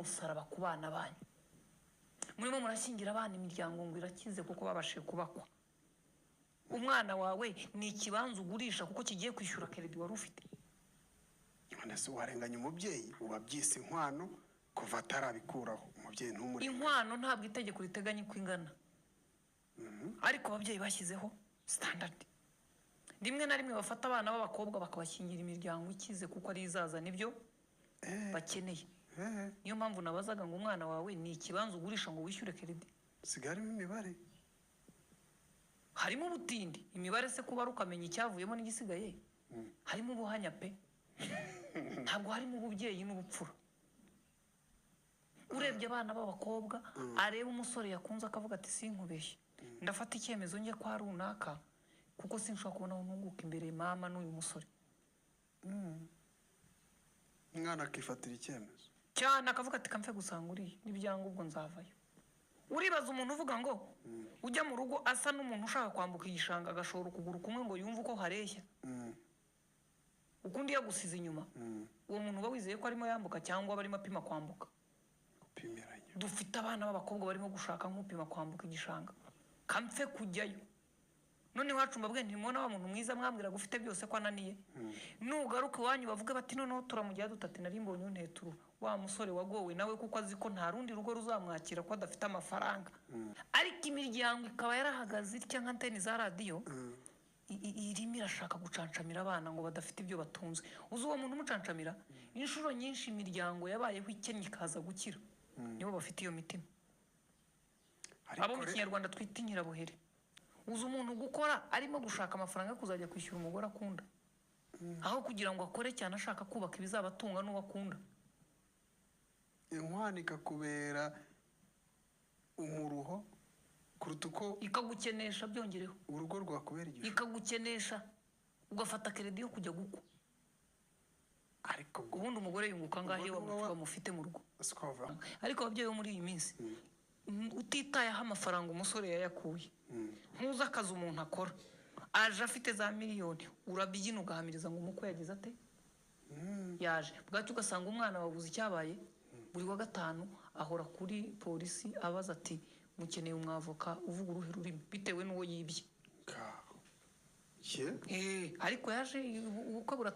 umusaraba ku bana banyu. Murimo murashyingira abana imiryango ngo irakize kuko babashije kubakwa. Umwana wawe ni ikibanza ugurisha kuko kigiye kwishyura crédit wari ufite. None se warenganya umubyeyi ubabyise inkwano kuva atarabikuraho? Umubyeyi ntumurenganye. Inkwano ntabwo itegeko riteganya uko ingana, ariko ababyeyi bashyizeho standard. Rimwe na rimwe bafata abana b'abakobwa bakabashyingira imiryango ikize kuko ari izaza nibyo bakeneye. Niyo mpamvu nabazaga ngo umwana wawe ni ikibanza ugurisha ngo wishyure crédit? Sigaye harimo imibare. Harimo ubutindi. Imibare se kuba ari ukamenya icyavuyemo n'igisigaye? Harimo ubuhanya pe, ntabwo harimo ububyeyi n'ubupfura. Urebye abana b'abakobwa, areba umusore yakunze akavuga ati: "Sinkubeshye, ndafata icyemezo njye kwa runaka kuko sinshobora kubona aho ntunguka imbere mama n'uyu musore." Umwana akifatira icyemezo. Cyane, akavuga ati: "Kamfe gusanga uriya, nibyanga ubwo nzavayo." Uribaza umuntu uvuga ngo ujya mu rugo asa n'umuntu ushaka kwambuka igishanga, agashora ukuguru kumwe ngo yumve uko hareshya, ukundi yagusize inyuma. Uwo muntu uba wizeye ko arimo yambuka cyangwa aba arimo apima kwambuka? Gupimiranya. Dufite abana b'abakobwa barimo gushaka nk'upima kwambuka igishanga, kamfe kujyayo. None iwacu mbabwiye, ntimubona wa muntu mwiza mwambwiraga ufite byose ko ananiye? Nugaruka iwanyu bavuge bati: "Noneho turamujya dutati nari mbonye unteturu wa musore wagowe nawe," kuko azi ko nta rundi rugo ruzamwakira ko adafite amafaranga. Ariko imiryango ikaba yarahagaze itya nka anteni za radiyo, irimo irashaka gucancamira abana ngo badafite ibyo batunze. Uzi uwo muntu umucancamira? Inshuro nyinshi imiryango yabayeho ikennye ikaza gukira nibo bafite iyo mitima, abo mu Kinyarwanda twita inyirabuhere. Uzi umuntu gukora arimo gushaka amafaranga yo kuzajya kwishyura umugore akunda, aho kugira ngo akore cyane ashaka kubaka ibizabatunga n'uwo akunda? Inkwano ikakubera umuruho kuruta uko Ikagukenesha byongereho. urugo rwakubera igishuko. Ikagukenesha, ugafata crédit yo kujya gukwa. Ariko ubwo Ubundi umugore yunguka angahe Ubwo bamufite mu rugo? Si ko bavuga. Ariko ababyeyi bo muri iyi minsi, utitayeho amafaranga umusore yayakuye, ntuzi akazi umuntu akora, aje afite za miliyoni, urabyina ugahamiriza ngo umukwe yagize ate, yaje. Bwacyo ugasanga umwana wabuze icyabaye. Buri wa gatanu ahora kuri polisi abaza ati: "Mukeneye umwavoka uvuga uruhe rurimi?" bitewe n'uwo yibye. Ngaho. Ye. Ariko yaje ubukwe.